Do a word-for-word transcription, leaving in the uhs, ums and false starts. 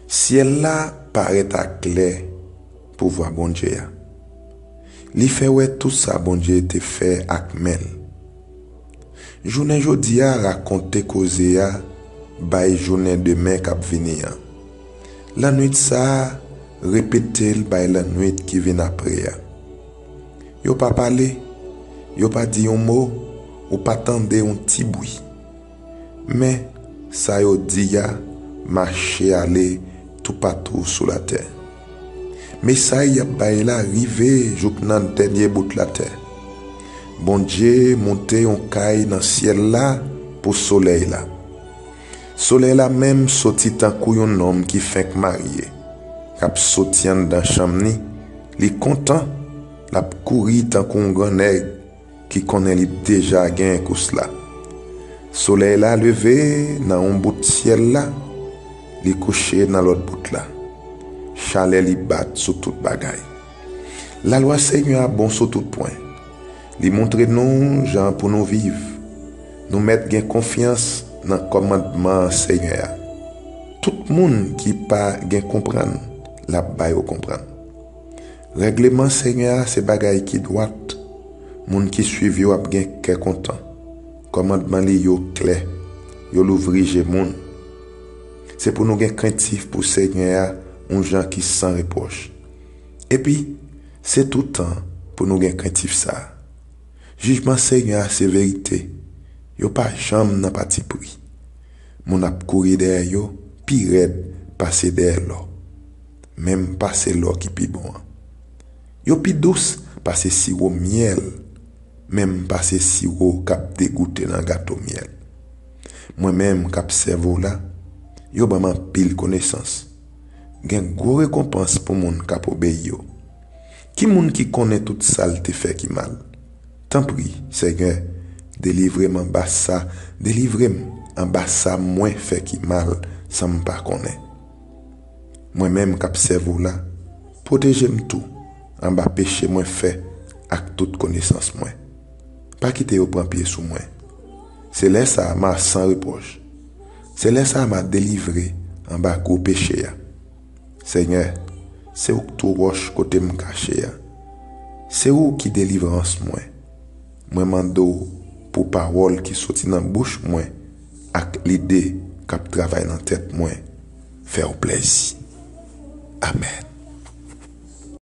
Syèl la parèt aklè pou vwa Bondye a. Li fè wè tout sa Bondye te fè ak men l. Jounen jodi a rakonte koze a bay jounen demen k ap vini an. Lannwit sa a repete l bay lannwit ki vin apre a. Yo pa pale, yo pa di yon mo, ou pa tande yon ti bwi. Men, sa yo di a mache ale toupatou sou latè. Mesay y ap bay la rive jouk nan dènye bout latè. Bondye moute yon kay nan syèl la pou solèy la. Solèy la menm soti tankou yon nonm ki fenk marye, k ap soti anndan chanm ni. Li kontan, l ap kouri tankou yon gran nèg ki konnen li deja gen kous la. Solèy la leve nan yon bout syèl la, li kouche nan lòt bout la. Chalè li bat sou tout bagay. Lalwa Senyè a bon sou tout pwen. Li montre nou jan pou nou viv. Nou mèt gen konfyans nan kòmandman Senyè a. Tout moun ki pa gen konprann, l ap ba yo konprann. Règleman Senyè a se bagay ki dwat. Moun ki suiv yo ap gen kè kontan. Kòmandman li yo klè. Yo louvri je moun. Se pou nou gen krentif pou Senyè a, yon jan ki san repwòch. Epi, se toutan pou nou gen krentif sa a. Jijman Senyè a se verite. Yo pa janm nan patipri. Moun ap kouri dèyè yo pi rèd pase dèyè lò, menm pase lò ki pi bon an. Yo pi dous pase siwo myèl, menm pase siwo k ap degoute nan gato myèl. Mwen menm k ap sèvi w la, yo ban m anpil konesans. Gen gwo rekonpans pou moun k ap obeyi yo. Ki moun ki konnen tout sa l te fè ki mal? Tanpri, Senyè, delivre m anba sa, delivre m anba sa mwen fè ki mal san m pa konnen. Mwen menm k ap sèvi w la, pwoteje m tou anba peche mwen fè ak tout konesans mwen. Pa kite yo pran pye sou mwen. Se lè sa a m a san repwòch. Se lè sa a m a delivre anba gwo peche a. Senyè, se ou k tou wòch kote m kache a. Se ou ki delivrans mwen. Mwen mande w pou pawòl ki soti nan bouch mwen ak lide k ap travay nan tèt mwen fè w plèzi. Amèn.